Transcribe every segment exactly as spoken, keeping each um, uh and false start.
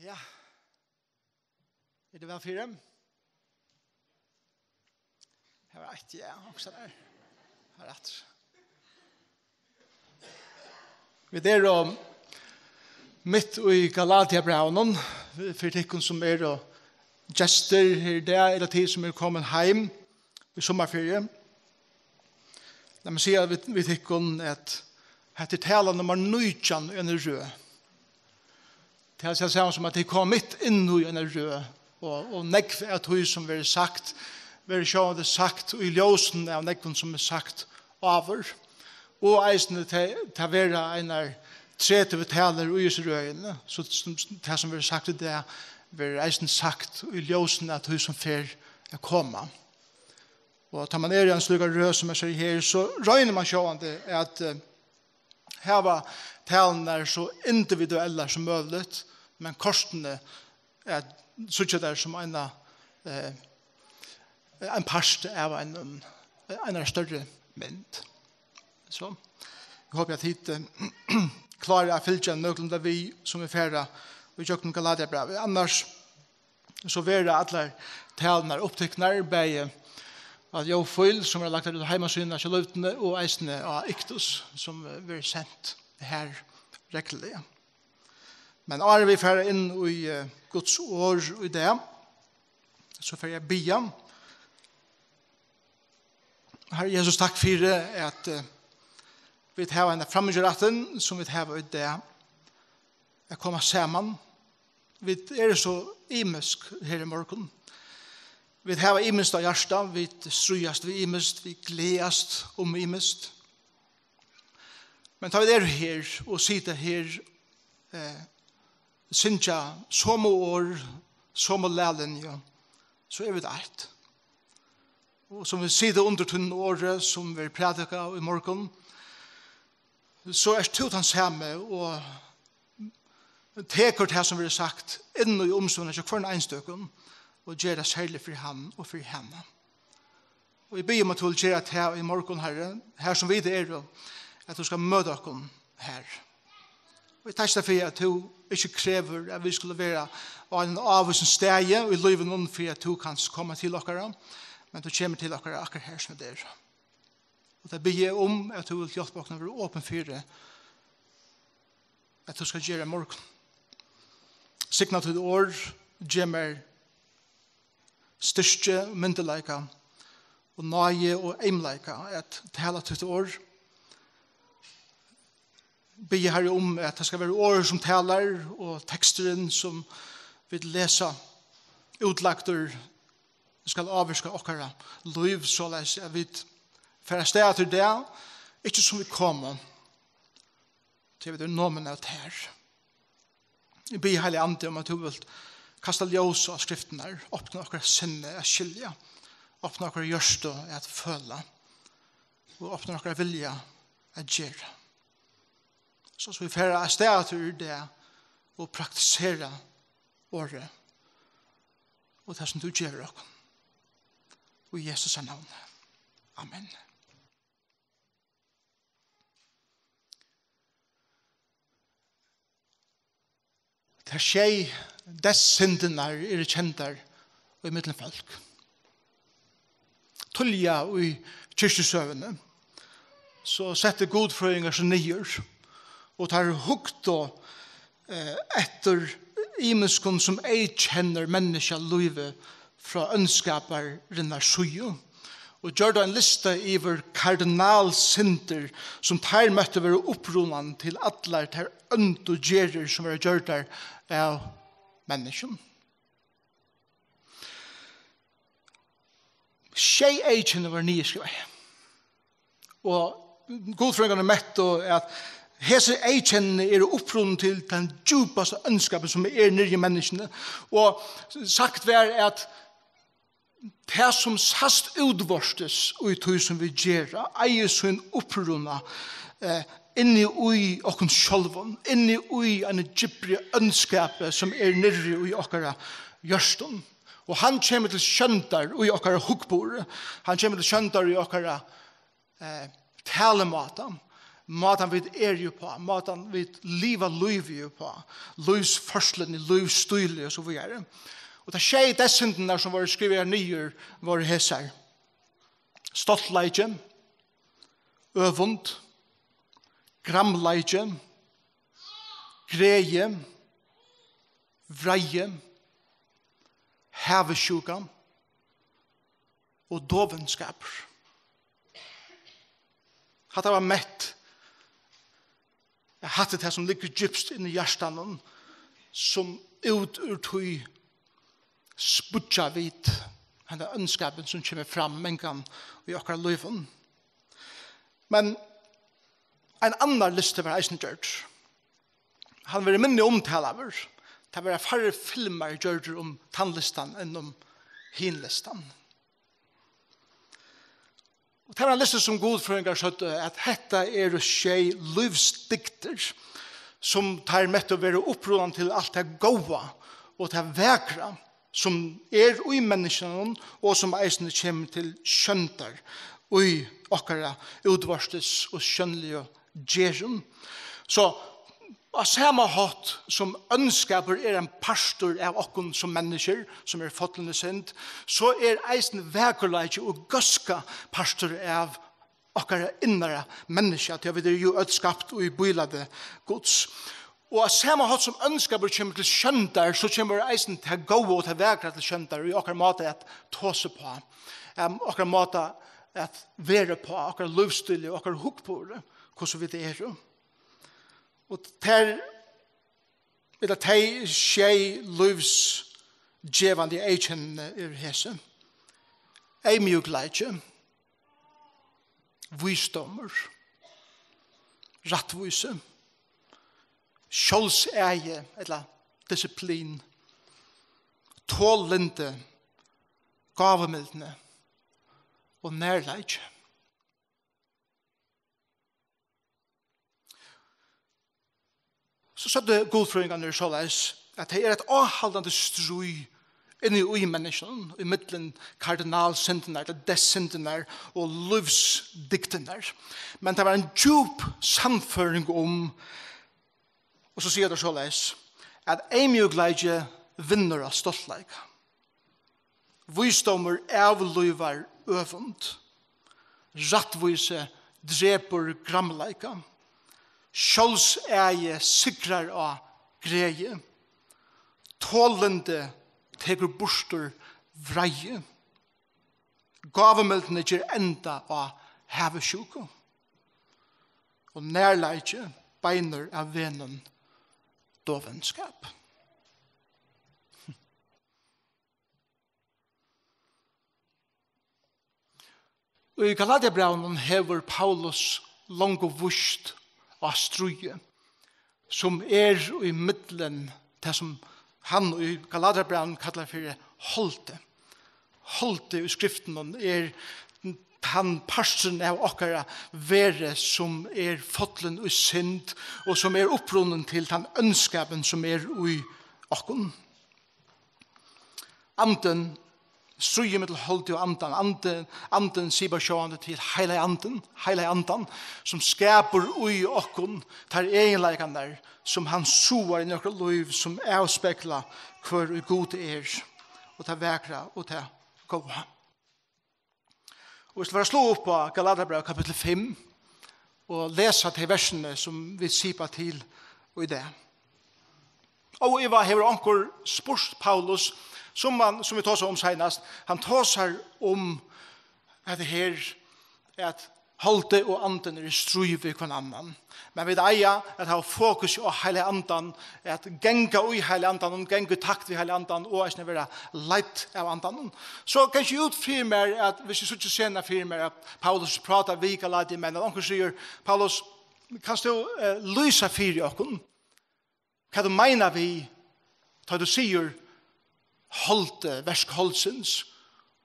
Ja. Er tað væl fyri? Her var eitt, ja, og so der. Her er aftur. Vit eru mitt í Galatiabrævinum, fyri tykkum sum eru gestir her í dag, ella tit sum eru komin heim í summarferiu. Lat meg siga við, við tykkum, at hetta er tala nummar nítjan í eini røð. Tað er tað sama sum, at tey koma mitt inn í eina røð, og, og nógv av tí, sum verður sagt, verður sjálvandi sagt í ljósinum av nógvum, sum er sagt áður. Og eisini tað, tað verða einar tretivu talur í hesi røðini, so sum, tað, sum verður sagt í dag, verður eisini sagt í ljósinum av tí, sum fer at koma. Og tá man er í ein slíkari røð, sum eg sigi her, so roynir man sjálvandi at, eh, hava talurnar so individuellar sum møguligt, men kortini at síggja tær sum eina, eh, ein part av einum, einari størri mynd. So, eg hopi, at tit, eh, klára at fylgja nøkulunda við, sum vit fara ígjøgnum Galatiabrævið. Annars so verða allar talurnar upptiknar, bæði á ljóðfíl, sum er lagt út á heimasíðuna hjá Lívdini, og eisini á Iktus, sum, eh, verður sent her regluliga. Men áðrenn vit fara inn í, eh, Guds orð í dag, so fari eg at biðja. Harri Jesus, takk fyri, at, eh, vit hava henda framíhjárættin, sum vit hava í dag, at koma saman. Vit eru so ymisk her í morgun. Vit hava ymiskt á hjarta, vit stríðast við ymiskt, vit gleðast um ymiskt. Men tá vit eru her og sita her, eh, syngja somu orð, somu laglinju, so eru vit eitt. Og sum vit sita undir tínum orði, sum verður prædikað í morgun, so ert tú tann sami og tekur tað, sum verður sagt, inn í umstøðurnar hjá hvørjum einstøkum og ger tað serligt fyri hann og fyri hana. Og eg biði um, at tú vilt gera tað í morgun, Harri, her sum vit eru, at tú skalt møta okkum her. Og eg takki tær fyri, at tú ikki krevur, at vit skulu vera á einum ávísum staði í lívinum, fyri at tú kanst koma til okkara, men tú kemur til okkara akkurát her sum vit eru. Og tað biði eg um, at tú vilt hjálpa okkum at vera opin fyri, at tú skalt gera í morgun. Signa títt orð, gev mær styrki, myndugleika og náði og eymleika at tala títt orð. Biði, Harri, um, at tað skal vera orðið, sum talar, og teksturin, sum vit lesa útlagdur, skal ávirka okkara lív, soleiðis at vit fara avstað aftur í dag, ikki sum vit komu, tí vit eru nomin av tær. Eg biði, Heilagi Andi, um, at tú vilt kasta ljós á skriftirnar, opna okkara sinni at skilja, opna okkara hjørtu at føla, og opna okkara vilja at gera. So, so vit fara avstað aftur í dag og praktisera orðið og tað, sum tú gevur okkum. Í Jesu navni. Amen. Tær sjey deyðssyndirnar eru kendar í millum fólk. Tíðliga í kirkjusøguni, so settu gudfrøðingar seg niður, og teir hugdu, eh, eftir ymiskum, sum eyðkennir menniskjalívið frá óndskaparinnar síðu, og gjørdu ein lista yvir kardinalsyndir, sum teir møttu vera upprunan til allar tær óndu gerðir, sum verða gjørdar av menniskjum. Sjey eyðkenni vóru niðurskrivaði. Og gudfrøðingarnir mettu, at hesi eyðkennini eru upprunin til tann djúpasta óndskapin, sum er niðri í menniskjuni. Og sagt var, at tað, sum sæst útvortis í tí, sum vit gera, eigur sín uppruna, eh, inni í okkum sjálvum, inni í einum djúpri óndskapi, sum er niðri í okkara hjørtum. Og hann kemur til sjóndar í okkara hugburði. Hann kemur til sjóndar í okkara, eh, talimáta. Mátan vit eru uppá, mátan vit liva lívið uppá, lívsførsluni, lívsstíli og so víðari. Og tær sjey deyðssyndirnar, sum vóru skrivaðar niður, vóru hesar: stoltleiki, øvund, gramleiki, græði, vreiði, havisjúka og dovinskapur. Hatta var mett. Hatta er tað, sum liggur djúpst inn í hjartanum, sum út úr tí spýggja vit henda óndskapin, sum kemur fram mangan í okkara lívum. Men ein annar listi var eisini gjørdur. Hann verður minni umtalaður. Tað verða færri filmar gjørdir um tann listan enn um hin listan. Og tað var ein listi, sum gudfrøðingar søgdu, at hetta eru sjey lívsdygdir, sum teir mettu vera upprunan til alt tað góða og tað vakra, sum er í menniskjanum og sum eisini kemur til sjóndar í okkara útvortis og sjónligu gerðum. So á sama hátt sum óndskapur er ein partur av okkum sum menniskjur, sum eru fallin í synd, so er eisini vakurleiki og góðska partur av okkara innara menniskja, tí at vit eru jú øll skapt í bílæti Guds. Og á sama hátt sum óndskapur kemur til sjóndar, so kemur eisini tað góða og tað vakra til sjóndar í okkara máta at tosa uppá, em, okkara máta at vera uppá, okkara lívsstíli, okkara hugburði, hvussu vit eru. Og tær, ella tey sjey lívsgevandi eyðkennini eru hesi: eyðmjúkleiki, vísdómur, rættvísi, sjálvsagi ella disiplin, tollyndi, gávumildni og nærleiki. So søgdu gudfrøðingarnir soleiðis, at tað er eitt áhaldandi stríð inni í menniskjunum, í millum kardinalsyndirnar, ella deyðssyndirnar og lívsdygdirnar. Men tað var ein djúp sannføring um, og so siga teir soleiðis, at eyðmjúkleiki vinnur á stoltleika. Vísdómur avlívar øvund. Rættvísi drepur gramleika. Sjálvsagi sigrar á græði. Tollyndi tekur burtur vreiði. Gávumildni ger enda á havisjúku. Og nærleiki beinir av vegnum dovinskap. Í Galatiabrævinum hevur Paulus longu víst á stríðið, sum er í millum tað, sum hann í Galatiabrævinum kallar fyri holdið. Holdið í Skriftunum er tann parturin av okkara veru, sum er fallin í synd, og sum er upprunin til tann óndskapin, sum er í okkum. Andin, stríðið millum holdið og andan. Andin, andin sipar sjálvandi til Heilaga Andin, Heilaga Andan, sum skapar í okkum tær eginleikarnar, sum hann sáar inn í okkara lív, sum avspegla hvør ið Gud er, og tað vakra og tað góða. Og vit skulu fara at sláa upp á Galatiabrævið kapittul fimm og lesa tey versini, sum vit sipa til í dag. Óivað hevur onkur spurt Paulus, sum hann, sum vit tosaðu um seinast, hann tosar um hetta her, at holdið og andin eru í stríð við hvønn annan. Men vit eiga at hava fokus á Heilaga Andan, at ganga í Heilaga Andanum, ganga í takt við Heilaga Andan og eisini vera leidd av Andanum. So kann eg út fyri mær, at viss eg síggi sena fyri mær, at Paulus prátar við Galatiamenn, at onkur sigur: Paulus, kanst tú, eh, lýsa fyri okkum, hvat tú meinar við, tá tú sigur holdið, verk holdsins,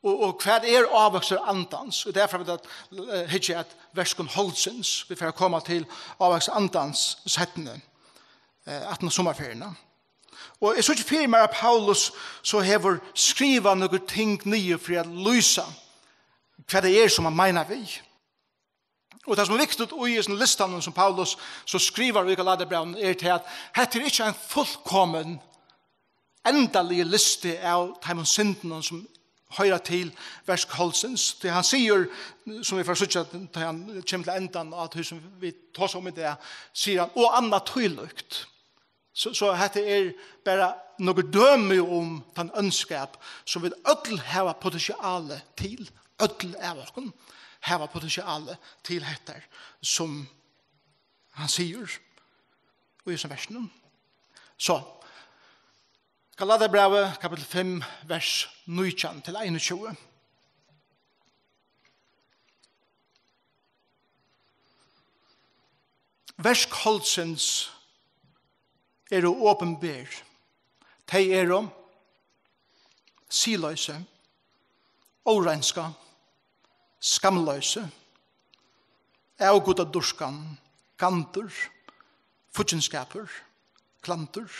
og, og hvat er ávøkstur andans? Og tað er fyri at, eh, hyggja at verkum holdsins. Vit fara at koma til ávøkstur andans seinni, eh, aftan á summarferiuna. Og eg síggi fyri mær, at Paulus so hevur skrivað nøkur ting niður fyri at lýsa, hvat tað er, sum hann meinar við. Og tað, sum er viktigt í hesum listanum, sum Paulus so skrivar í Galatiabrævinum, er til, at hetta er ikki ein fullkomin, endaligi listi av teimum syndunum, sum hoyra til verk Kolsins. Tí hann sigur, sum vit fara at síggja, tá hann kemur til endan á tí, sum vit tosa um í dag, sigur hann, "Og annað tílíkt." So, so hetta er bara nøkur dømi um tann óndskap, sum vit øll hava potentiale til. Øll av okkum hava potentiale til hetta, sum hann sigur í hesum versinum. So, Galatiabrævið, kapittul fimm, vers nítjan til einogtjúgu. Verk holdsins eru opinber. Tey eru siðloysi, óreinska, skamloysi, avgudadýrkan, gandur, fíggindskapur, klandur,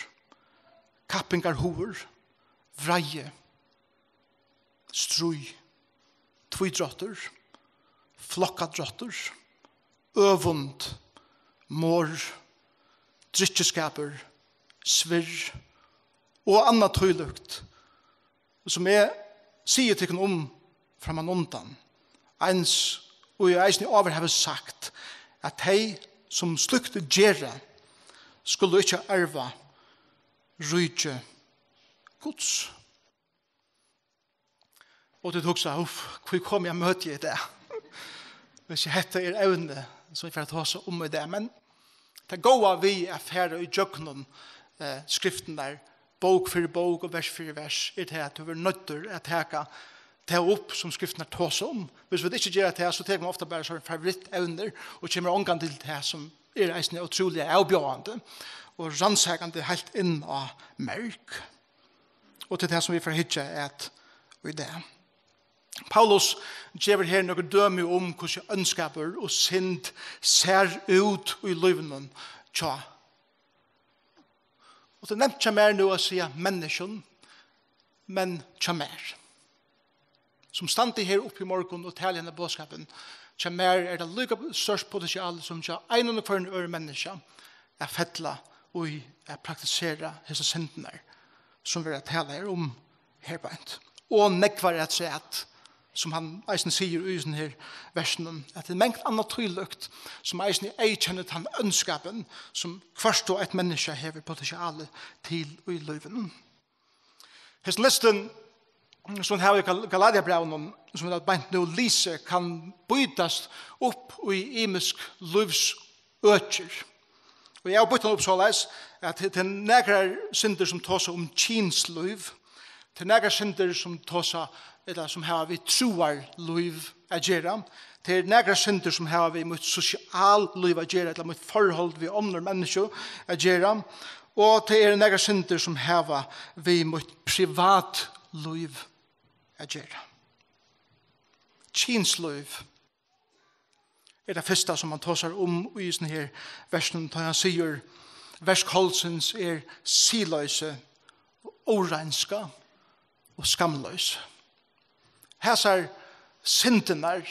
kappingarhugur, vreiði, stríð, tvídráttur, flokkadráttur, øvund, morð, drykkjuskapur, svirð og annað tílíkt, sum eg sigi tykkum um frammanundan, eins og eg eisini áður havi sagt, at tey, sum slíkt gera, skulu ikki arva ríki Guds. Og tit hugsa, "Uff, hví kom eg at møti í dag?" Hvis hetta er evnið, sum vit fara at tosa um í dag. Men tað góða við at fara í gjøgnum, eh, skriftirnar, bók fyri bók og vers fyri vers, er tað, at tú verður noyddur at taka tað upp, sum skriftirnar tosa um. Hvis vit ikki gera tað, so tekur man ofta bara sånn favoritevnir og kemur ongantíð til tað, sum er eisini ótrúliga avbjóðandi og rannsakandi heilt inn á merg. Og til tað, sum vit fara at hyggja at í dag. Paulus gevur her nøkur dømi um, hvussu óndskapur og synd sær út í lívinum hjá, og tað er nemt hjá mær nú at siga menniskjum, men hjá mær, sum standi her uppi í morgun og tali henda boðskapin, hjá mær er tað líka stórt potential sum hjá einum og hvørjum øðrum menniskja at fella í at praktisera hesar syndirnar, sum verða talað her um her beint. Og nógvar afturat, sum hann eisini sigur í hesum her versunum, at tað er mangt annað tílíkt, sum eisini eyðkennir tann óndskapin, sum hvørt og eitt menniskja hevur potential til í lívinum. Hesin listin, sum vit hava í Gal-, Galatiabrævinum, sum vit beint nú lesa, kann býtast upp í ymisk lívsøkir. Og eg havi býtt hann upp soleiðis, at tað eru nakrar syndir, sum tosa um kynslív, tað eru nakrar syndir, sum tosa, ella sum hava við trúarlív at gera, tað eru nakrar syndir, sum hava við mítt sosiallív at gera, ella mítt forhold við onnur menniskju at gera, og tað eru nakrar syndir, sum hava við mítt privatlív at gera. Kynslív er tað fyrsta, sum hann tosar um í hesum her versunum, tá hann sigur, verk holdsins er siðloysi, óreinska og skamloysi. Hasar syndirnar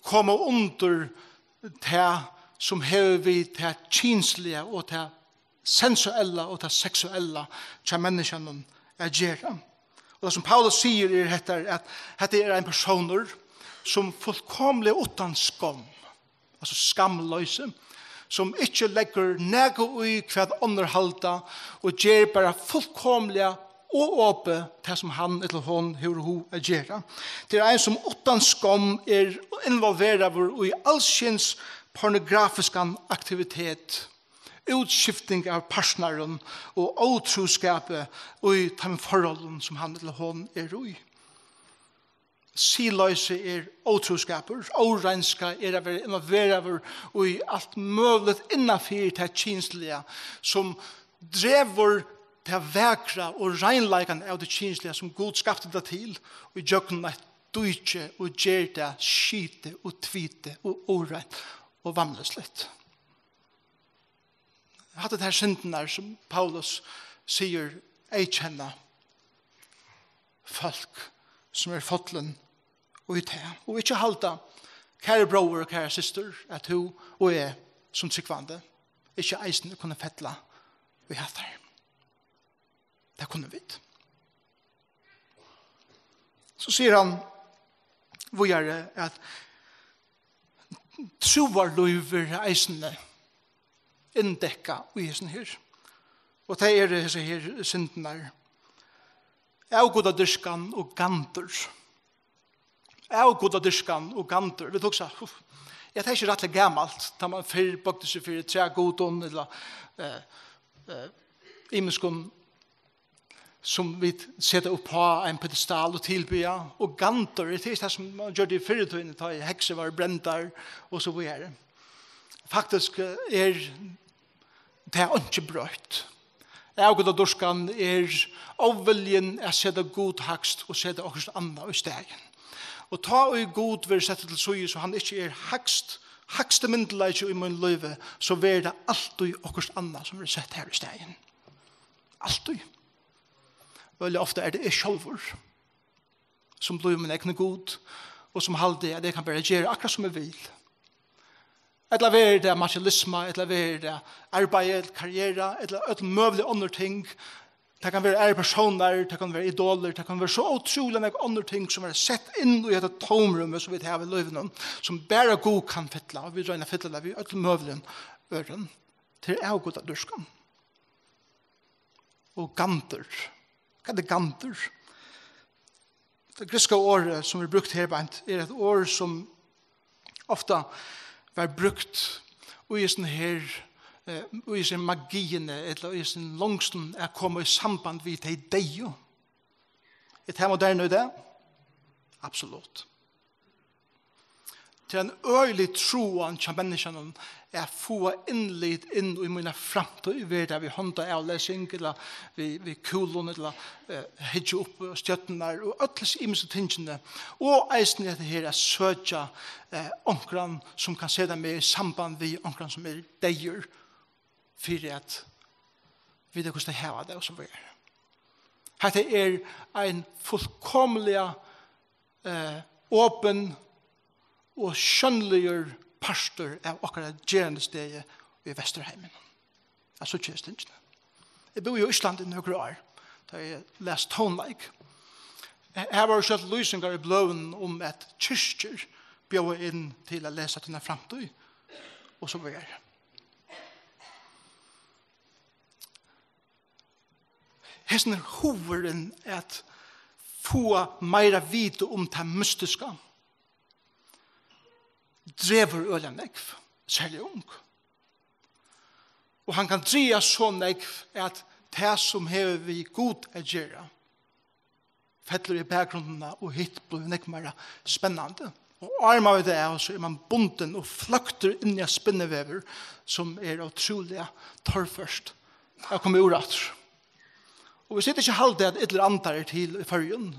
koma undir tað, sum hevur við tað kynsliga og tað sensuella og tað seksuella hjá menniskjanum at gera. Og tað, sum Paulus sigur, er hetta, at hetta er ein persónur, sum fullkomiliga uttan skomm, altso skamloysi, sum ikki leggur nakað í, hvat onnur halda, og ger bara fullkomiliga og opið tað, sum hann ella hon hevur hug at gera. Tað er ein, sum uttan skomm er involveraður í alskyns pornografiskan aktivitet, útskifting av partnerum og ótrúskapi í teimum forholdum, sum hann ella hon er í. Siðloysi er ótrúskapur, óreinska er at vera involveraður í alt møguligt innanfyri tað kynsliga, sum dregur tað vakra og reinleikan av tí kynsliga, sum Gud skapti tað til, í gjøgnum eitt díki og ger tað skitið og tvitið og óreint og vammelsligt. Hatta eru tær syndirnar, sum Paulus sigur eyðkenna fólk, sum eru fallin í tað, og ikki halda Kæri bróðir og kæra systir, at tú og eg sum trúgvandi ikki eisini kunnu fella í hattar. Tað kunnu vit. So sigur hann víðari, at trúarlív verður eisini inndekkað í hesum her. Og tað eru hesar her syndirnar. Avgudadýrkan og gandur. Avgudadýrkan og gandur. Vit hugsa, uff, ja, tað er ikki rættiliga gamalt, tá man fyrr boygdi seg fyri trægudum ella, eh, eh, ymiskum sum vit seta upp á ein pedestal og tilbiðja, og gandur, tað er tað sum man gjørdi í fyrru tíðini, tá ið heksur vóru brendar og so víðari. Faktiskt, eh, er tað einki broytt. Avgudadýrkan er óviljin at seta Gud hægst og seta okkurt annað í staðin. Og tá ið Gud verður settur til síðu, so hann ikki er hægst, hægsti myndugleiki í mínum lívi, so verður tað altíð okkurt annað, sum verður sett har í staðin. Altíð. Veldig ofta er tað eg sjálvur, sum blívur mín egni gud, og sum haldi, at eg kann bara gera akkurát sum eg vil. Ella verður tað materialisma, ella verður tað arbeiði, ella karriera, ella øll møgulig onnur ting. Tað kann vera aðrir persónar, tað kann vera idolir, tað kann vera so ótrúliga nógv onnur ting, sum verða sett inn í hetta tómrúmið, sum vit hava í lívinum, sum bara Gud kann fylla, og vit royna at fylla tað við øllum møguligum øðrum. Tað er avgudadýrkan. Og gandur. Hvat er gandur? Tað grikska orðið, sum er brúkt her beint, er eitt orð, sum ofta var brúkt í hesum her, eh, í hesum magiini, ella í hesum longstini at koma í samband við tey deyðu. Er tað moderna í dag? Absolutt. Tað er ein øgilig tráan hjá menniskjanum at fáa innlit inn í mína framtíð, verið tað við hundaavlesing, ella við, við kúlum, ella, eh, hyggja upp á stjørnurnar, og øll hesi ymisku tingini. Og eisini hetta her at søkja, eh, onkran sum kann seta meg í samband við onkran sum er deyður, fyri at vita, hvussu tey hava tað, og so víðari. Hetta er ein fullkomiliga, eh, opin og sjónligur partur av okkara gerandisdegi í Vesturheiminum. At síggja hesi tingini. Eg búði í Íslandi í nøkur ár, tá eg las tónleik. Her vóru sjálvt lýsingar í bløðunum um, at kirkjur bjóða inn til at lesa tína framtíð, og so víðari. Hesin er hugurin at fáa meira vit um tað mystiska, dregur øgiliga nógv, serliga ung. Og hann kann draga so nógv, at tað, sum hevur við Gud at gera, fellur í bakgrundina, og hitt blívur nógv meira spennandi. Og áðrenn man veit av, so er man bundin og fløktur inn í ein spinnivevur, sum er ótrúliga torført at koma úr aftur. Og hvis tit ikki halda, at illir andar eru til í Føroyum,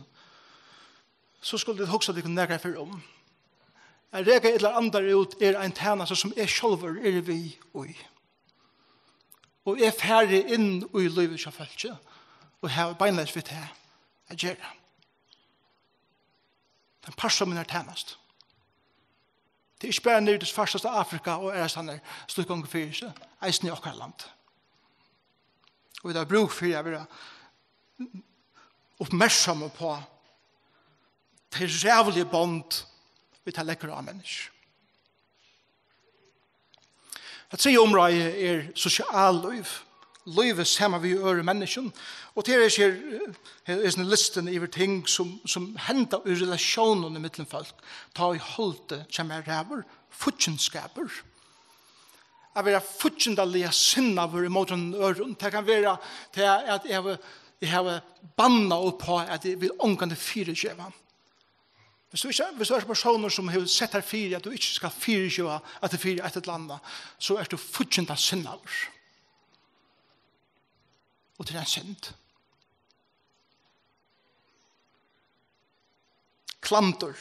so skuldu tit hugsa tykkum nakrar ferð um. At reka illar andar út er ein tænasta, sum eg sjálvur eri við í. Og eg fari inn í lívið hjá fólki og havi beinleiðis við tað at gera. Tað er ein partur av mínari tænastu. Tað er ikki bara niðri í tí svartasta Afrika og aðrastaðni, slíkt gongur fyri seg, eisini í okkara landi. Og vit hava brúk fyri at vera uppmerksam uppá tey ræðuligu bond, vit hava leggur á menniskju. Tað triðja umráðið er sosiallív. Lívið saman við øðrum menniskjum. Og tað er her, her er ein listin yvir ting, sum, sum henda í relatiónum millum fólk. Tá ið holdið hjá mær ræður, fíggindskapur. At vera fíggindaliga sinnaður ímóti einum øðrum. Tað kann vera tað, at eg havi, eg havi bannað uppá, at eg vil ongantíð fyrigeva. Hvis tú ikki, hvis tú ert persónur, sum hevur sett tær fyri, at tú ikki skal fyrigeva, at tú fyri eitt ella annað, so ert tú fíggindasinnaður. Og tað er ein synd. Klandur.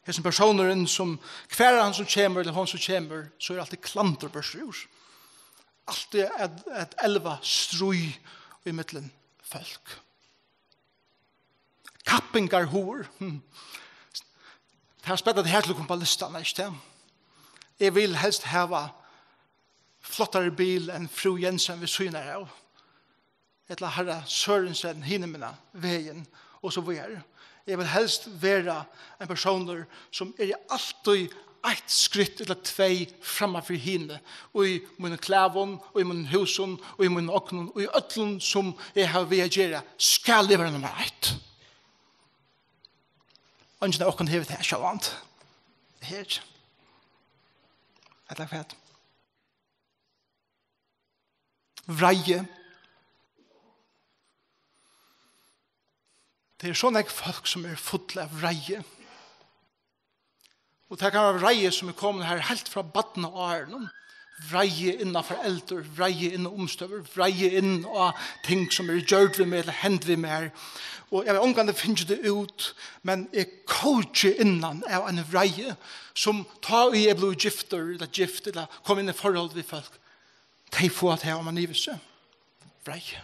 Hesin persónurin, sum, hvar hann sum kemur, ella hon sum kemur, so er altíð klandur burtur úr. Altíð at, at elva stríð ímillum fólk. Kappingarhugur. Hm. Tað er spennandi her til at koma á listan, er ikki tað? Eg vil helst hava flottari bil enn frú Jensen við síðuna av. Ella harra Sørensen hinumegin vegin, og so víðari. Eg vil helst vera ein persónur, sum er altíð eitt skritt ella tvey framman fyri hini, í mínum klæðum, í mínum húsum, í mínum ognum, í øllum, sum eg havi við at gera, skal eg vera nummar eitt. Eingin av okkum hevur tað sjálvandi. Her. Ella hvat? Vreiði. Tað er so nógv fólk, sum er full av vreiði. Og tað kann vera vreiði, sum er komin her heilt frá barnaárunum. Vreiði inn á foreldur, vreiði inn á umstøður, vreiði inn á ting, sum eru gjørd við meg ella hend við mær. Og eg havi ongantíð fingið tað út, men eg kóki innan av eini vreiði, sum tá ið eg blívi giftur, ella gift, ella kom inn í forhold við fólk, tey fáa tað oman yvir seg. Vreiði.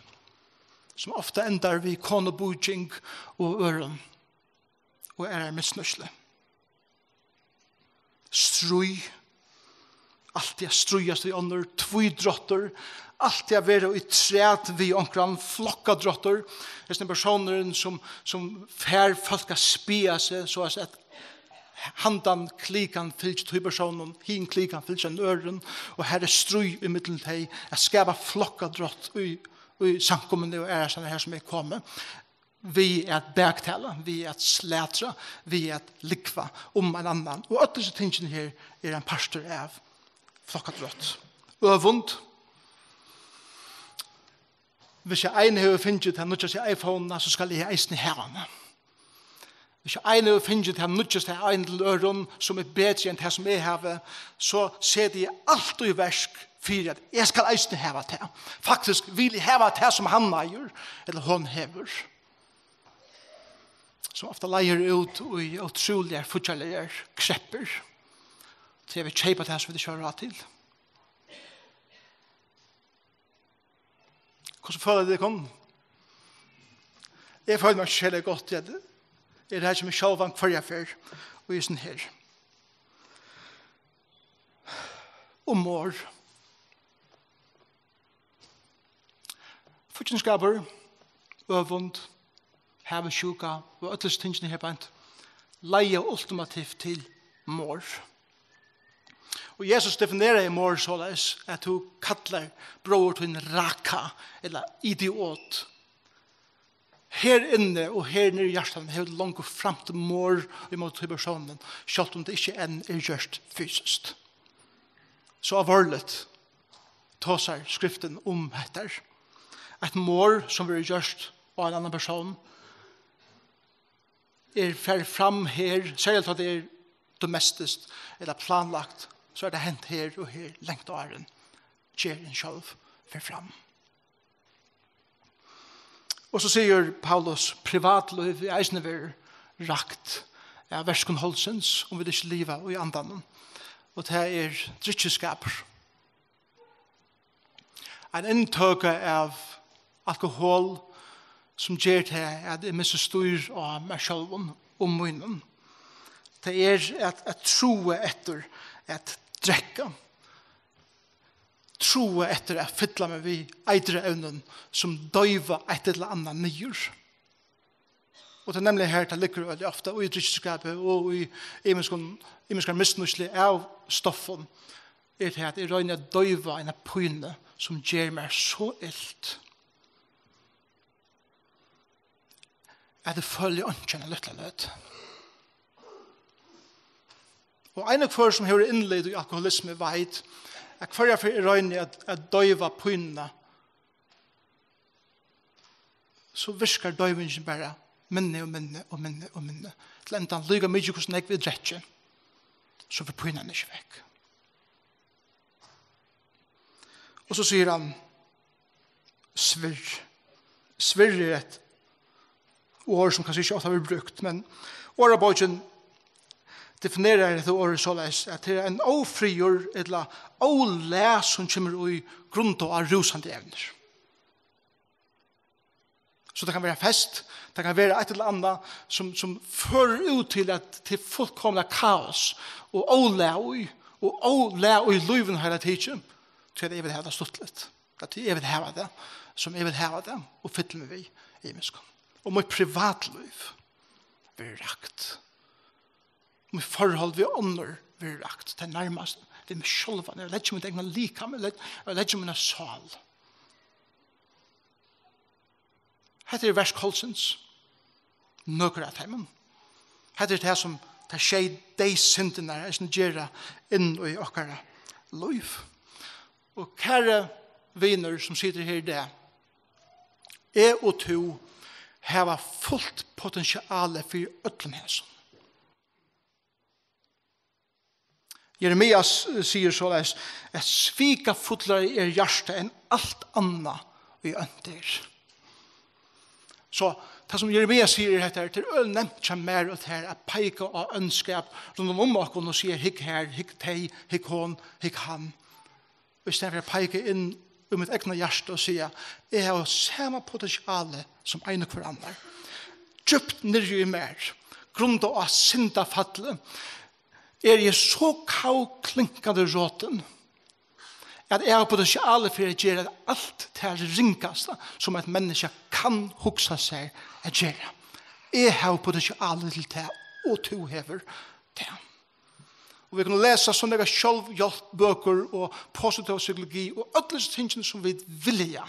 Sum ofta endar við konubíking og øðrum, og aðrari misnýtslu. Stríð. Altíð at stríðast við onnur, tvídráttur, altíð at vera í træt við onkran, flokkadráttur. Hesin persónurin, sum, sum fær fólk at spjaða seg, so at, at handan klikan fylgir tí persóninum, hin klikan fylgir ein øðrum, og her er stríð ímillum tey, at skapa flokkadrátt í, í samkomuni og aðrastaðni, her sum eg komi, við at baktala, við at slatra, við at lúgva um ein annan. Og øll hesi tingini her er ein partur av flokkadrátt. Øvund. Hvis ein hevur fingið ta nýggjastu iPhone-ina, so skal eg eisini hava hana. Hvis ein hevur fingið ta nýggjastu av einum til øðrum, sum er betri enn tað, sum eg havi, so seti eg alt í verk fyri, at eg skal eisini hava tað. Faktiskt vil eg hava tað, sum hann eigur, ella hon hevur. Sum ofta leiðir út í ótrúligar fíggjarligar kreppur, tí at vit keypa tað, sum vit ikki hava ráð til. Hvussu føla tit tykkum? Eg føli meg ikki serliga gott, tí at eg eri har hjá mær sjálvan hvørja ferð, og eg er sånn her. Um orð. Fíggindskapur, øvund, havisjúka og øll hesi tingini her beint leiða ultimativt til morð. Og Jesus defineraði morð soleiðis, at tú kallar bróður tín raka ella idiot. Her inni og her niðri í hjartanum hevur tú longu framt morð ímóti tí persóninum, sjálvt um tað ikki enn er gjørt fysiskt. So alvorligt tosar Skriftin um hetta. Eitt morð, sum verður gjørt á ein annan persón, er farið fram her, serliga tá tað er domestiskt ella planlagt, so er tað hent her og her, langt áðrenn gerðin sjálv fer fram. Og so sigur Paulus, privatlív er eisini verið rakt av verkum holdsins, um vit ikki liva í andanum. Og tað er drykkjuskapur. Ein inntøka av alkohol, sum ger tað, at eg missi stýr á mær sjálvum og mínum. Tað er at, at trúa eftir at drekka. Trúa eftir at fylla meg við eitraevnum, sum doyva eitt ella annað niður. Og tað er nemliga her, tað liggur veldig ofta í drykkjuskapi og í ymiskum, ymiskar misnýtslu av stoffum, er tað, at eg royni at doyva eina pínu, sum ger mær so ilt, at eg føli einki eina lítla løtu. Og ein og hvør, sum hevur innlit í alkoholismu, veit, at hvørja ferð eg royni at, at doyva pínuna, so virkar doyvingin bara minni og minni og minni og minni. Til endan, líka mikið hvussu nógv eg drekki, so fer pínan ikki vekk. Og so sigur hann, svirr. Svirr er eitt orð, sum kanska ikki ofta verður brúkt, men orðabókin definerar hetta orðið soleiðis, at tað er ein ófriður ella ólag, sum kemur í grund á rúsandi evnir. So tað kann vera fest, tað kann vera eitt ella annað, sum, sum førir út til, at tað er fullkomna kaos og ólag í, og ólag í lívinum heila tikið, tí at eg vil hava tað stuttligt. At eg vil hava tað, sum eg vil hava tað, og fylla meg við ymiskum. Og mítt privatlív verður rakt. Mítt forhold við onnur verður rakt. Tað nærmast við meg sjálvan. Eg leggi mítt egna likam, eg leggi, eg leggi mína sál. Hetta er vers kvøldsins. Nøkur av teimum. Hetta er tað, sum tær sjey deyðssyndirnar eisini gera inn í okkara lív. Og kæri vinur, sum situr her í dag, eg og tú hava fult potentiale fyri øllum hesum. Jeremias sigur soleiðis, at svikafullari er hjartað enn alt annað í ønt er. So, tað sum Jeremias sigur er hetta, tað er øgiliga nemt hjá mær og tær at peika á óndskap rundan um okkum og siga, hygg her, hygg tey, hygg hon, hygg hann. Og í staðin fyri at peika inn í mítt egna hjarta og siga, eg havi sama potentiale sum ein og hvør annar. Djúpt niðri í mær, grundað á syndafalli, eri eg so kavklinkandi rotin, at eg havi potentiale fyri at gera alt tað ringasta, sum eitt menniskja kann hugsa sær at gera. Eg havi potentiale til tað, og tú hevur tað. Og vit kunnu lesa so nógvar sjálvhjálpsbøkur og positiva psykologi og øll hesi tingini, sum vit vilja.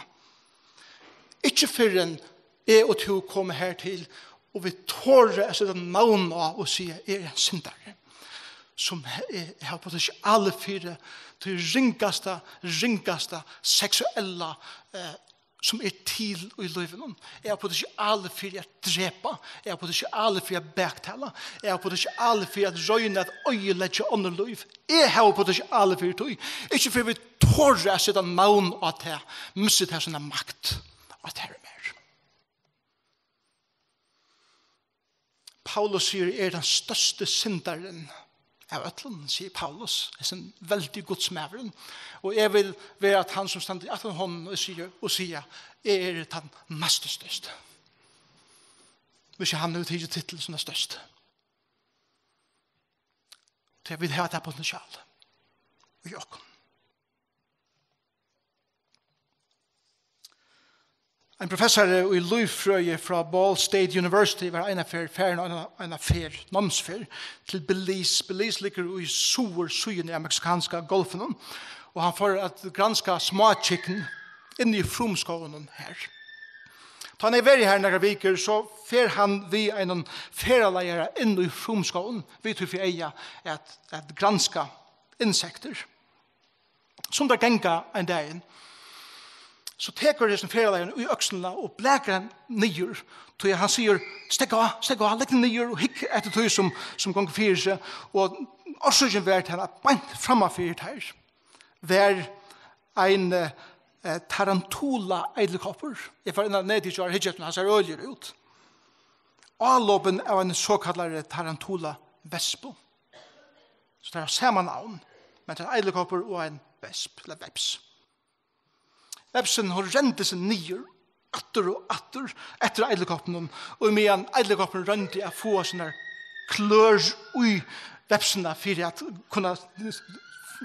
Ikki fyrr enn eg og tú koma her til, og vit tora at seta navn á og siga, eg eri ein syndari, sum he-, eg havi potentiale fyri tí ringasta, ringasta seksuella, eh, sum er til í lívinum. Eg havi potentiale fyri at drepa. Eg havi potentiale fyri at baktala. Eg havi potentiale fyri at royna at oyðileggja onnur lív. Eg havi potentiale fyri tí. Ikki fyrr vit tora at seta navn á tað, missir tað sína makt á tær og mær. Paulus sigur, eg eri tann størsti syndarin av øllum, sigur Paulus, hesin veldi Gudsmaðurin. Og eg vil vera tann, sum stendur aftan honum og sigur, og siga, eg eri tann næstu størsti. Hvis hann hevur tikið titil sum tann størsti. Tí vit hava tað potential í okkum. Ein professari í lívfrøði frá Ball State University var eina ferð farin á eina, eina ferð, námsferð, til Belize. Belize liggur í suðursíðuni av Meksikanska Golfinum, og hann fór at granska smákykn inni í frumskóginum her. Tá hann hevur verið her nakrar vikur, so fer hann við einum ferðaleiðara inn í frumskógin, við tí fyri eyga at, at granska insektir. Sum teir ganga ein dagin, so tekur hesin ferðaleiðarin í økslina og blakar hann niður, tí hann sigur, stekk á, stekk á, legg teg niður og hygg eftir tí sum, sum gongur fyri seg, og orsøkin var til, at beint framman fyri teir var ein, eh, tarantula-edderkoppur. Eg fór inn á netið í gjár og hyggi eftir, hann sær øgiligur út. Álopin av eini sokallaðari tarantula-vespu. So tað er sama navn, men tað er ein edderkoppur og ein vesp, ella veps. Vepsin, hon rendi seg niður, aftur og aftur, eftir edderkoppinum, og meðan edderkoppurin royndi at fáa sínar klør í vepsina fyri at kunna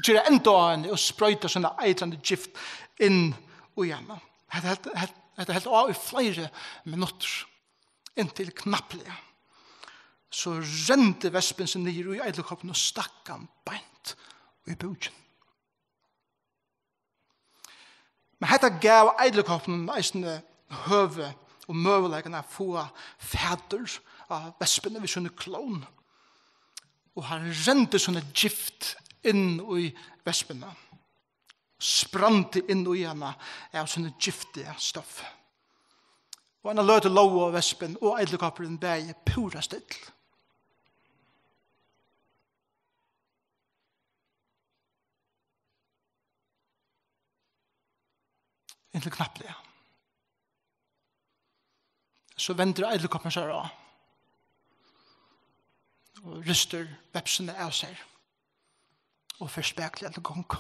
gera enda á henni og sproyta sína eitrandi gift inn í hana. Hetta helt, helt, hetta helt á í fleiri minuttir, inntil knappliga so rendi vespin seg niður í edderkoppin og stakk hann beint í búkin. Men hetta gav edderkoppinum eisini høvi og møguleikan at fáa fatur á vespini við síni klóm. Og hann rendi sína gift inn í vespina, sprandi inn í hana av síni giftiga stoffi. Og eina løtu lógu vespin og edderkoppurin bæði púra still. Inntil knappliga. So vendir edderkoppurin sær á og ristir vepsina av sær og fer spakuliga til gongu.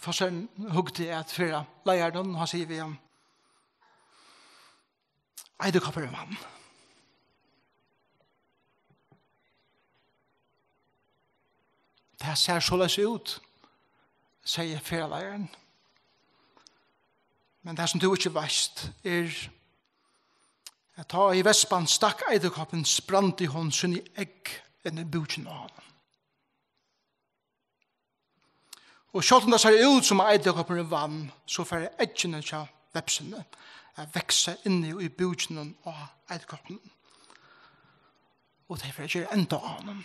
pastorin hugdi at ferðaleiðaranum, og hann sigur við hann: "Eiturkoppurin vann." "Tað sær soleiðis út," segði ferðaleiðarin. "Men tað, sum tú ikki veist, er, at tá ið vespan stakk eiturkoppin, sprandi hon síni egg inn í búkin á honum. Og sjálvt um tað sær út, sum at eiturkoppurin vann, so fara eggini hjá vespuni at vaksa inni í búkinum á eiturkoppinum. Og tey fara at gera enda á honum.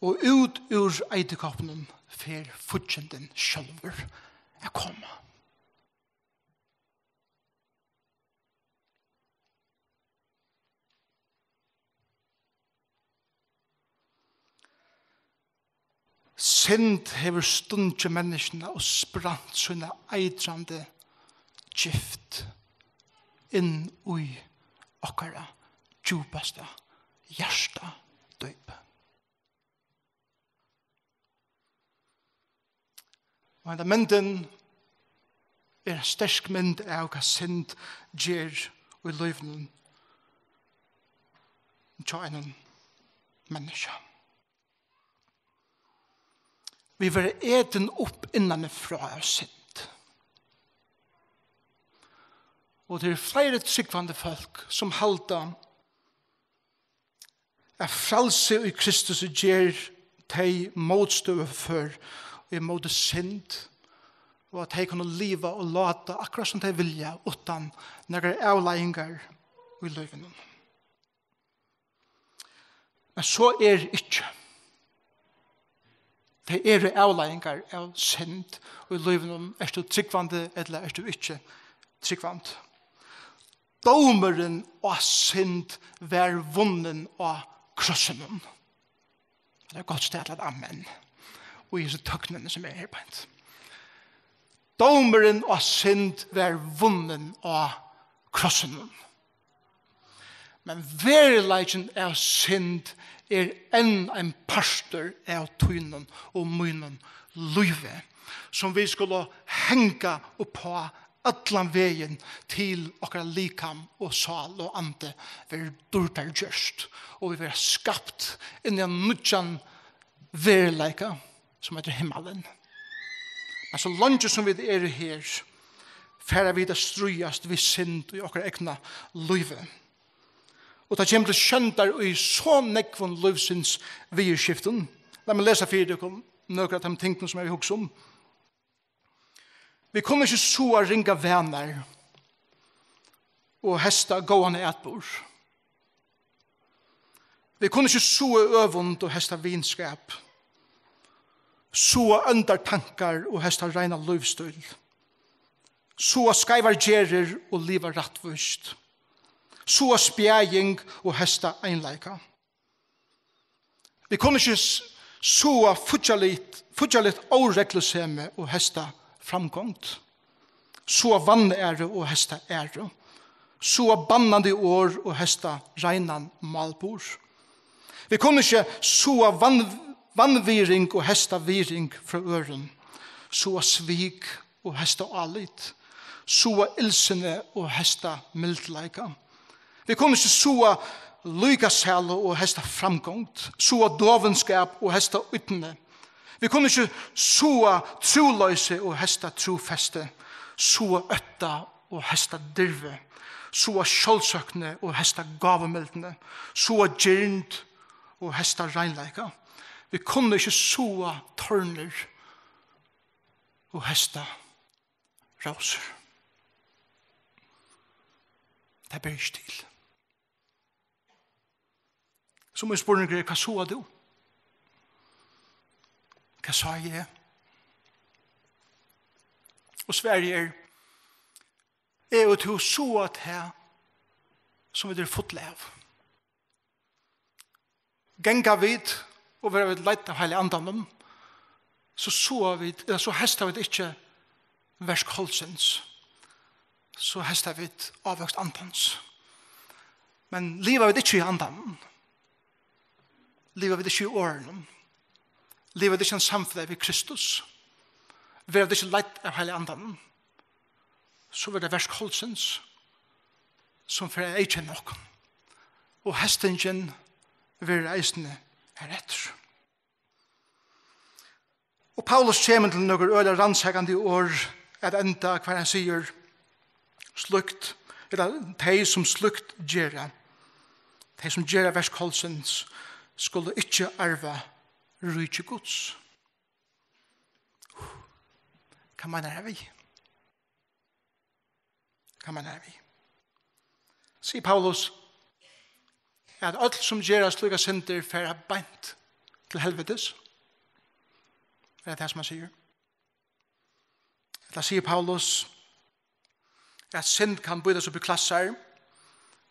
Og út úr eiturkoppinum fer fíggindin sjálvur at koma." Synd hevur stungið menniskjuna og sprent sína eitrandi gift inn í okkara djúpasta hjarta dýp. Og henda myndin er ein sterk mynd av, hvat synd ger í lívinum hjá einum menniskja. Vit verða etin upp innanfrá av synd. Og tað eru fleiri trúgvandi fólk, sum halda, at frælsi í Kristus ger tey mótstøðufør ímóti synd, og at tey kunnu liva og láta akkurát sum tey vilja, uttan nakrar avleiðingar í lívinum. Men so er ikki. Tað eru avleiðingar av synd í lívinum. Ert tú trúgvandi ella ert tú ikki trúgvandi? Dómurin á synd var vunnin á krossinum. Tað er gott stað til eitt amen. Og í hesi tøgnini, sum er her beint. Dómurin á synd var vunnin á krossinum. Men veruleikin av synd er enn ein partur av tínum og mínum lívi, sum vit skulu hanga uppá allan vegin, til okkara likam og sál og andi verður dýrdargjørt, og vit verða skapt inn í ein nýggjan veruleika, sum eitur himmalin. Men so leingi sum vit eru her, fara vit at stríðast við synd í okkara egna lívi. Og tað kemur til sjóndar í so nógvum lívsins viðurskiftum. Lat meg lesa fyri tykkum nøkur av teimum tingunum, sum eg hugsi um. Vit kunnu ikki sáa ringar vanar og heysta góðan atburð. Vit kunnu ikki sáa øvund og heysta vinskap, sáa óndar tankar og heysta reina lívsstíl, sáa skeivar gerðir og liva rættvíst, sáa spjaðing og heysta einleika. Vit kunnu ikki s-, sáa fíggjarligt, fíggjarligt óreglusemi og heysta framgongd, sáa vanæru og heysta æru, sáa bannandi orð og heysta reinan málburð. Vit kunnu ikki sáa van-, vanvirðing og heysta virðing frá øðrum, sáa svik og heysta álit, sáa illsinni og heysta mildleika. Vit kunnu ikki sáa líkasælu og heysta framgongd, sáa dovinskap og heysta ídni. Vit kunnu ikki sáa trúloysi og heysta trúfesti, sáa ótta og heysta dirvi, sáa sjálvsøkni og heysta gávumildni, sáa girnd og heysta reinleika. Vit kunnu ikki sáa tornir og heysta rósur. Tað ber ikki til. So mín spurningur er, hvat sáa tú? Hvat sá eg? Og svarið er, eg og tú sáa tað, sum vit eru full av. Ganga vit og verða vit leidd av Heilaga Andanum, so sáa vit, ella so heysta vit ikki verk holdsins, so heysta vit ávøkst Andans. Men liva vit ikki í Andanum, liva vit ikki í orðinum, Liva vit ikki í einum samfelagi við Kristus, verða vit ikki leidd av Heilaga Andanum, so verður tað verk heimsins, sum fer at eyðkenna okkum. Og hóstingin verður eisini har eftir. Og Paulus kemur til nøkur øgiliga rannsakandi orð at enda, hvar hann sigur slíkt, ella: "Tey, sum slíkt gera, tey, sum gera verk heimsins, skulu ikki arva ríki Guds." Hvat meinar hann við? Hvat meinar hann við? Sigur Paulus, at øll, sum gera slíkar syndir, fara beint til helvitis? Er tað tað, sum hann sigur? Ella sigur Paulus, at synd kann býtast upp í klassar,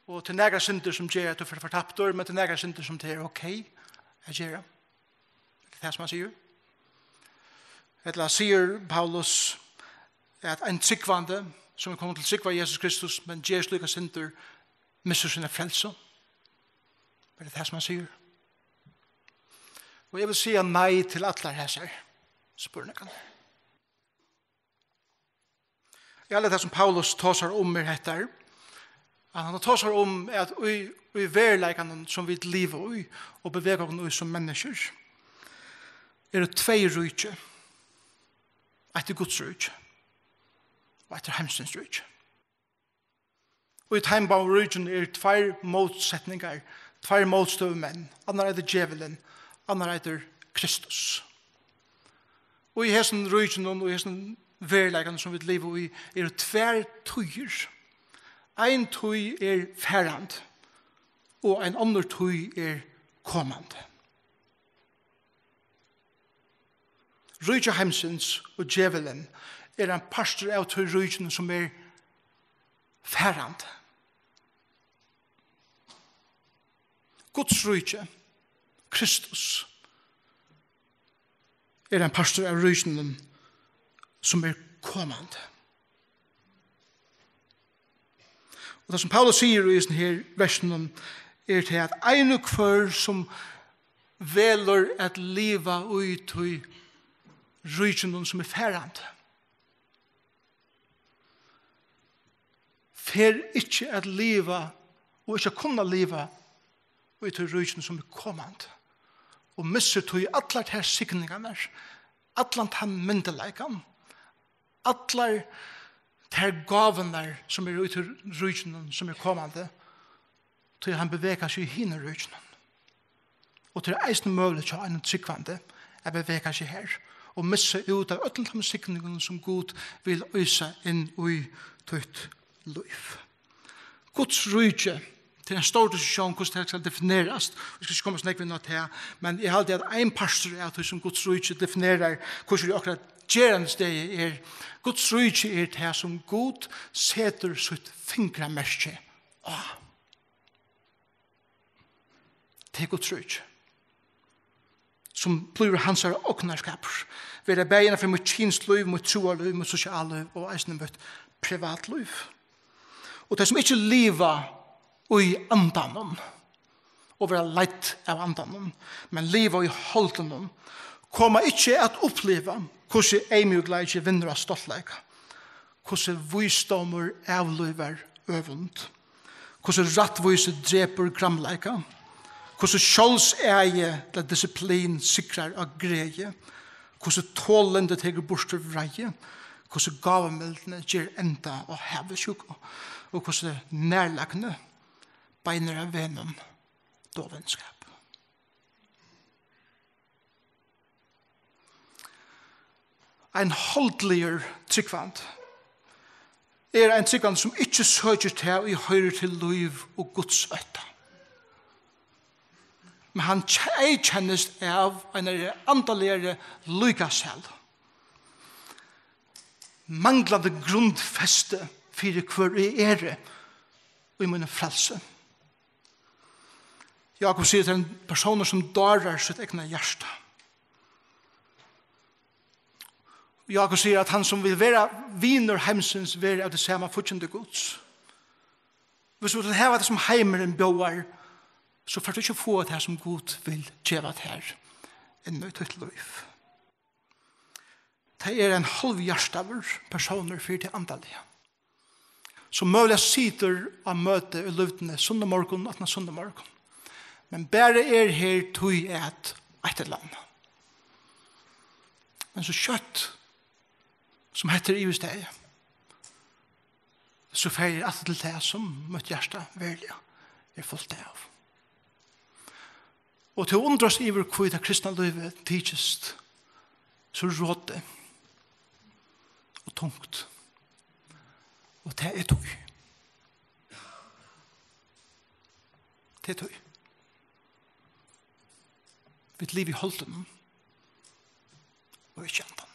og til nakrar syndir, sum gera, at tú fer fortaptur, men til nakrar syndir, sum tað er ok at gera? Er tað tað, sum hann sigur? Ella sigur Paulus, at ein trúgvandi, sum er komin til trúgv á Jesus Kristus, men ger slíkar syndir, missir sína frelsu? Er tað tað, sum hann sigur? Og eg vil siga nei til allar hesar spurningarnar. Ja, tað, sum Paulus tosar um, er hetta, at hann tosar um, at í, í veruleikanum, sum vit liva í og bevega okkum í sum menniskjur, eru tvey ríki. Eitt er Guds ríki, og eitt er heimsins ríki. Og í teimum báðum ríkjum eru tveir mótsetningar, tveir mótstøðumenn. Annar eitur Djevulin, annar eitur Kristus. Og í hesum ríkinum og í hesum veruleikanum, sum vit liva í, eru tvær tíðir. Ein tíð er farandi, og ein onnur tíð er komandi. Ríki heimsins og Djevulin er ein partur av tí ríkinum, sum er farandi. Guds ríki, Kristus, er ein partur av ríkinum, sum er komandi. Og tað, sum Paulus sigur í hesum her versunum, er tað, at ein og hvør, sum velur at liva í tí ríkinum, sum er farandi, fer ikki at liva og ikki at kunna liva í tí ríkinum, sum er komandi, og missir tí allar tær signingarnar, allan tann myndugleikan, allar tær gávurnar, sum eru í tí ríkinum, sum er komandi, tí hann bevegar seg í hinum ríkinum. Og tað er eisini møguligt hjá einum trúgvandi at bevega seg her og missa út av øllum teimum signingunum, sum Gud vil øsa inn í títt lív. Guds ríki, tað er ein stór diskusjón, hvussu tað skal definerast. Vit skal ikki koma so nógv inn á tað, men eg haldi, at ein partur av tí, sum Guds ríki definerar, hvussu er okkara gerandisdegi er, Guds ríki er tað, sum Gud setur sítt fingramerki á. Tað er Guds ríki, sum blívur hansara ognarskapur, vera bæði innan fyri mítt kynslív, mítt trúarlív, mítt sosiallív og eisini mítt privatlív. Og tey, sum ikki liva í Andanum og verða leidd av Andanum, men liva í holdinum, koma ikki at uppliva, hvussu eyðmjúkleiki vinnur á stoltleika, hvussu vísdómur avlívar øvund, hvussu rættvísi drepur gramleika, hvussu sjálvsagi ella disiplin sigrar á gleði, hvussu tolindi tekur burtur vreiði, hvussu gávumildni ger enda á havisjúku, og hvussu nærlagni beinir av vegnum dovindskap. Ein holdligur trúgvandi er ein trúgvandi, sum ikki søkir tað, ið hoyrir til lív og Guds ótta. Men hann ke-, eyðkennist av einari andaligari líkasælu, manglandi grundfesti fyri, hvør eg eri í mínum frælsi. Jákup sigur, at ein persónur, sum dárar sítt egna hjarta. Jákup sigur, at hann, sum vil vera vinur heimsins, verður av tí sama fíggindi Guds. Viss tú vilt hava tað, sum heimurin bjóðar, so fert tú ikki at fáa tað, sum Gud vil geva tær. inn í títt lív. Tað er ein hálvhjartaður persónur fyri tað andaliga, sum møguliga situr á møti í lívdini sunnumorgun aftan á sunnumorgun, men bara er her tí at eitt ella annað. Men so skjótt sum hetta er yvirstaðið, so fari eg aftur til tað, sum mítt hjarta veruliga er fult av. Og tú undrast yvir, hví tað kristna lívið tykist so rotið og tungt. Og tað er tí. Tað er tí. Vit liva í holdinum og ikki andanum.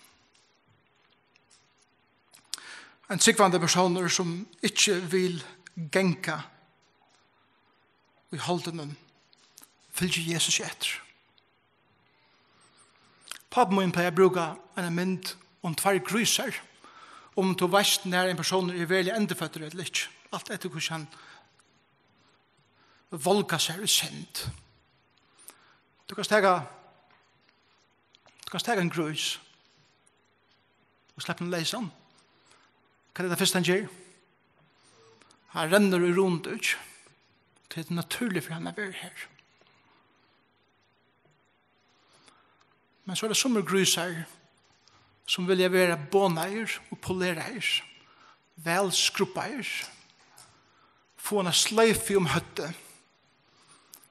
Ein trúgvandi persónur, sum ikki vil ganga í holdinum, fylgir Jesus ikki eftir. Pápi mín plagar at brúka eina mynd um tveir grísar, um tú veitst, nær ein persónur er veruliga endurføddur ella ikki, alt eftir hvussu hann volgar sær í synd. Tú kanst taka, tú kanst taka ein grís og sleppa hann leysan. Hvat er tað fyrsta hann ger? Hann rennur í runudýki. Tað er natúrligt fyri hann at vera har. Men so eru tað summir grísar, sum vilja vera bonaðir og poleraðir, væl skrubbaðir, fáa eina sloyfu um høvdið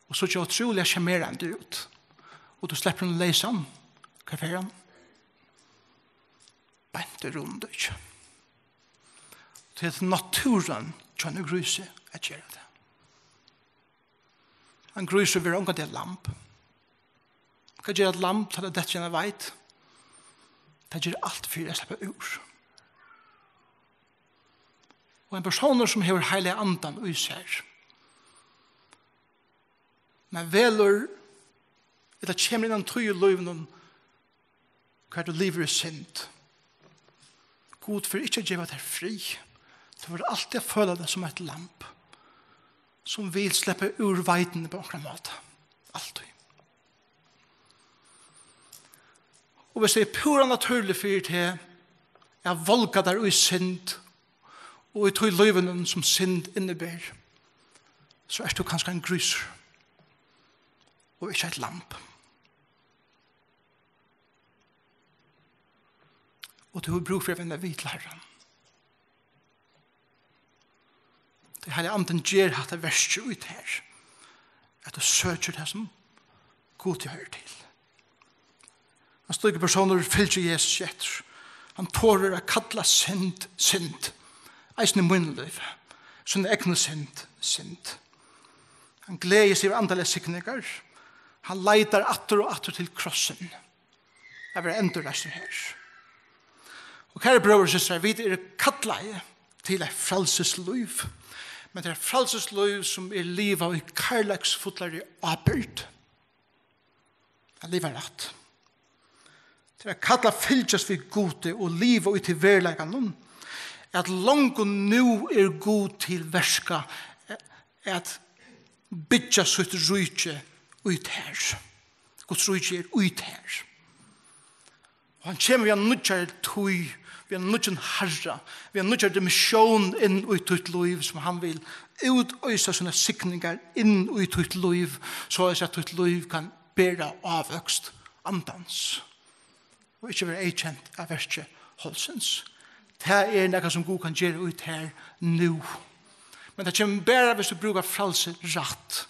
og síggja ótrúliga sjarmerandi út. Og tú sleppur hann leysan, hvar fer hann? Beint í runudýki. Tað er náttúran hjá einum grísi at gera tað. Ein grísur verður ongantíð eitt lamb. Hvat ger eitt lamb, tá tað dettur í eina veit? Tað ger alt fyri at sleppa úr. Og ein persónur, sum hevur Heilaga Andan í sær, men velur, ella kemur inn í eina tíð í lívinum, hvar tú livir í synd. Gud fer ikki at geva tær frið. Tú verður altíð at føla teg sum eitt lamb, sum vil sleppa úr veitini á onkran máta. Altíð. Og hvis tað er púra natúrligt fyri teg at volga tær í synd, og í tí lívinum, sum synd inniber, so ert tú kanska ein grísur og ikki eitt lamb. Og tú hevur brúk fyri at venda við til Harran. Tí Heilagi Andin ger hatta verkið í tær, at tú søkir tað, sum Gud hoyrir til. Ein slíkur persónur fylgir Jesus eftir. Hann torir at kalla synd, synd. Eisini í mínum lívi. Sína egnu synd, synd. Hann gleðist yvir andaligar signingar. Hann leitar aftur og aftur til krossin. At vera endurreistur her. Og kæru brøður og systrar, vit eru kallaði til eitt frælsislív. Men tað er eitt frælsislív, sum er livað í kærleiksfullari ábyrgd. At liva rætt. Tað er kallað at fylgjast við Gudi og liva í tí veruleikanum, at longu nú er Gud til verka at byggja sítt ríki í tær. Guds ríki er í tær. Og hann kemur við einari nýggjari tíð, við einum nýggjum harra, við einum nýggjum dimensjón inn í títt lív, sum hann vil útoysa sínar signingar inn í títt lív, soleiðis at títt lív kann bera ávøkst andans og ikki vera eyðkent av verki holdsins. Tað er nakað, sum Gud kann gera í tær nú. Men tað kemur bara, hvis tú brúkar frælsi rætt.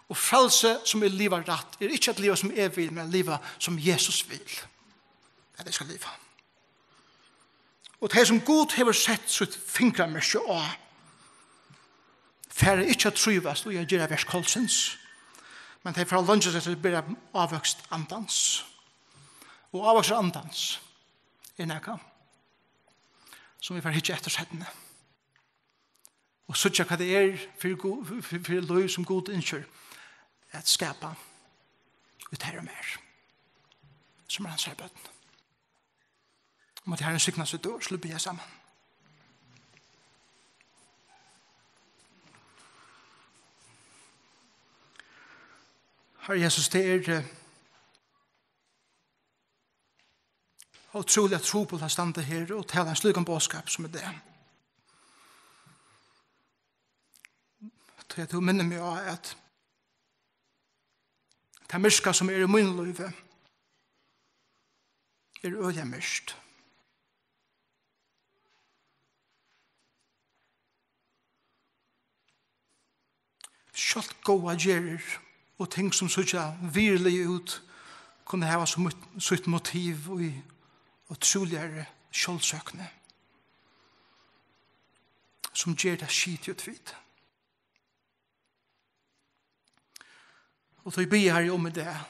Og frælsi, sum er livað rætt, er ikki at liva, sum eg vil, men at liva, sum Jesus vil at eg skal liva. Og tey, sum Gud hevur sett sítt fingramerki á, fara ikki at trívast í at gera verk holdsins, men tey fara at leingja eftir at bera ávøkst andans. Og ávøkstur andans er nakað, sum vit fara at hyggja eftir seinni. Og síggja, hvat tað er fyri Gu-, fyri, fyri lív, sum Gud ynskir at skapa í tær og mær, sum er hansara børn. Og mátti Harrin signa sítt orð, so biðja saman. Harri Jesus, tað er, eh, ótrúliga trupult at standa her og tala ein slíkan boðskap sum í dag. Tí at tú minnir meg á, at tað myrka, sum er í mínum lívi, er øgiliga myrkt. Sjálvt góðar gerðir og ting, sum síggja virðilig út, kunnu hava sum sítt motiv í ótrúligari sjálvsøkni, sum ger tað skitið og tvit. Og tí biði eg, Harri, um í dag,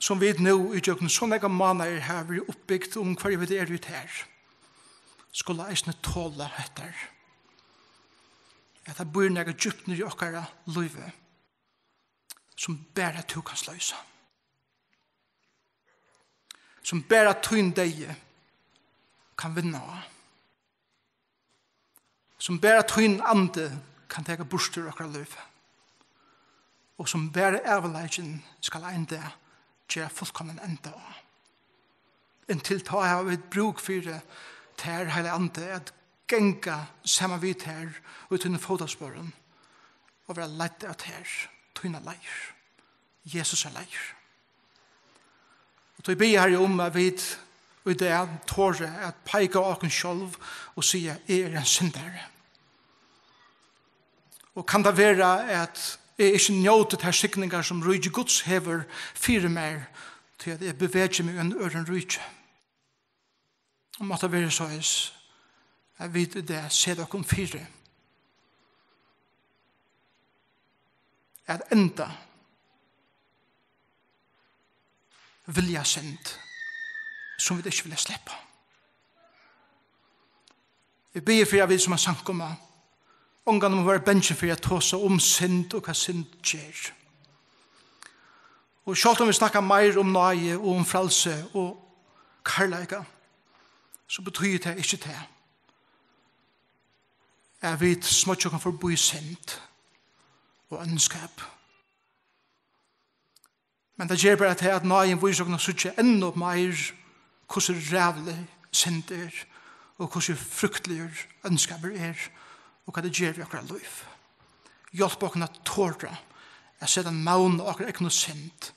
sum vit nú í gjøgnum so nógvar mánaðir hava verið uppbygt um, hvørji vit eru í tær, skulu eisini tola hetta, at tað býr nakað djúpt niðri í okkara lívi, sum bara tú kanst loysa, sum bara tín deyði kann vinna á, sum bara tín andi kann taka burtur úr okkara lívi, og sum bara ævinleikin skal ein dag gera fullkomnan enda á. Inntil tá hava vit brúk fyri tær, Heilagi Andi, at ganga saman við tær í tínum fótasporum og vera leidd av tær, tínar leiðir, Jesusar leiðir. Og tí biði eg, Harri, um, at vit í dag tora at peika á okkum sjálv og siga: Eg eri ein syndari. Og kann tað vera, at eg ikki njóti tær signingar, sum ríki Guds hevur fyri mær, tí at eg bevegi meg í einum øðrum ríki? Og má tað vera soleiðis, at vit í dag seta okkum fyri at enda vilja synd, sum vit ikki vilja sleppa. Eg biði fyri, at vit sum ein samkoma ongantíð mugu vera bangin fyri at tosa um synd og hvat synd ger. Og sjálvt um vit snakka meir um náði og um frælsi og kærleika, so betýðir tað ikki tað, at vit smoyggja okkum forbi synd og óndskap. Men tað ger bara tað, at náðin vísir okkum at síggja enn meir, hvussu ræðulig synd er, og hvussu frykteligur óndskapur er, og hvat tað ger við okkara lív. Hjálp okkum at tora at seta navn á okkara egnu synd,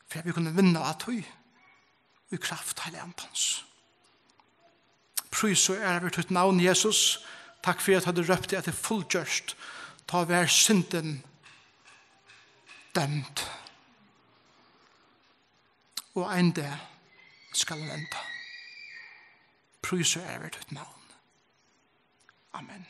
fyri at vit kunnu vinna á tí í kraft Heilaga Andans. Prís og æra veri títt navn, Jesus. Takk fyri, at tá tú rópti, at tað er fullgjørt, tá var syndin dømd. Og ein dag skal hon enda. Prís og æra veri títt navn. Amen.